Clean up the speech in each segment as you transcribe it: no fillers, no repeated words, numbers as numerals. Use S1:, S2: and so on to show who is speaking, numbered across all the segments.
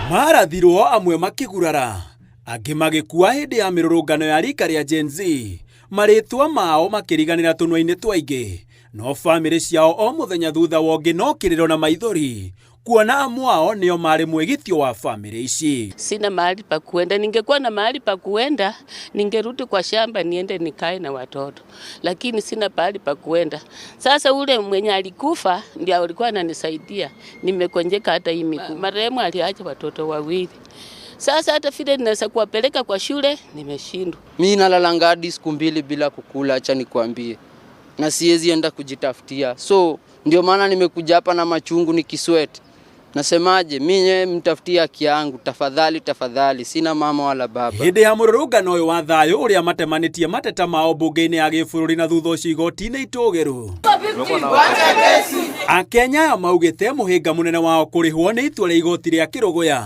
S1: Marathirwo amwe makĩgurara, angĩ magĩkua hĩndĩ ya mĩrũrũngano ya rika rĩa Gen Z, marĩtwa mao makĩriganĩra tũnua-inĩ twa aingĩ, no bamĩrĩ ciao o mũthenya thutha wa ũngĩ no kĩrĩro na maithori kuona amwe ao nĩo marĩ mwĩgitio wa bamĩrĩ ici.
S2: Sina mahali pa kuenda. Ningekuwa na mahali pa kuenda, ningerudi kwa shamba niende nikae na watoto, lakini sina pahali pa kuenda. Sasa ule mwenye alikufa ndio alikuwa ananisaidia, nimegonjeka hata hii miguu. Marehemu aliacha watoto wawili. Sasa hata vile ninaweza kuwapeleka kwa shule nimeshindwa.
S3: Mi nalalanga hadi siku 2 bila kukula, acha nikwambie, na siwezi enda kujitafutia, so ndio maana nimekuja hapa na machungu nikisweat. Nasemaje, mi nyewe mtafutie haki yangu tafadhali, tafadhali, sina mama wala baba.
S1: Hĩndĩ ya mũrũrũngano ũyũ wa thayũ ũrĩa matemanĩtie mateta mao mbunge-inĩ ya gĩbũrũri na thutha ũcio igoti-inĩ itũgĩru, Akenya aya maugĩte mũhĩnga mũnene wao kũrĩhwo nĩ itua rĩa igoti rĩa Kĩrũgũya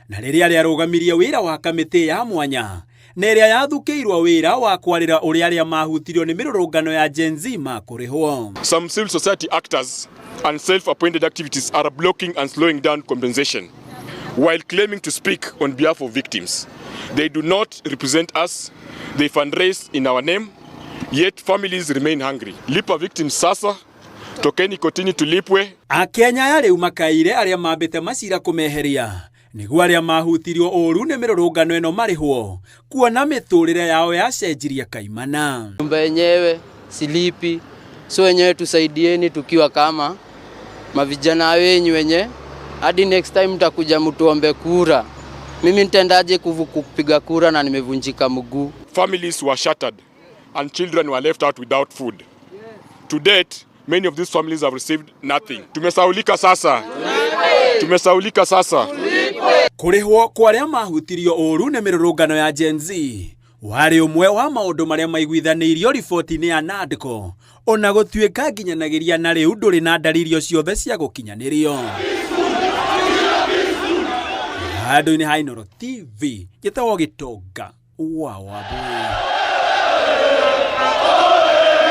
S1: na rĩrĩa rĩarũgamirie wĩra wa kamĩtĩ ya mwanya na ĩrĩa yathukĩirwo wĩra wa kwarĩra ũrĩa arĩa mahutirio nĩ mĩrũrũngano ya Gen Z makũrĩhwo.
S4: Some civil society actors and self-appointed activities are blocking and slowing down compensation while claiming to speak on behalf of victims. They do not represent us. They fundraise in our name, yet families remain hungry. Lipa victims sasa, tokeni kotini tulipwe.
S1: Akenya aya rĩu makaire arĩa mambĩte macira kũmeheria nĩguo arĩa mahutirio ũru nĩ mĩrũrũngano ĩno marĩhwo kuona mĩtũrĩre yao yacenjirie kaimana.
S3: Nyumba yenyewe silipi, so wenyewe tusaidieni tukiwa kama mavijana wenyu wenye hadi next time mtakuja mtuombe kura. Mimi nitaendaje kupiga kura na nimevunjika mguu?
S4: Families were shattered and children were left out without food. To date, many of these families have received nothing. Tumesaulika sasa. Tumesaulika sasa.
S1: Kũrĩhwo kwa arĩa mahutirio ũru nĩ mĩrũrũngano ya Gen Z warĩ ũmwe wa maũndũ marĩa maiguithanĩirio riboti-inĩ ya NADCO, ona gũtuĩka nginyanagĩria na rĩu ndũrĩ na ndariri ciothe cia gũkinyanĩrio. Handũ-inĩ ha Inooro TV, njĩtagwo Gĩtonga wa Wambui.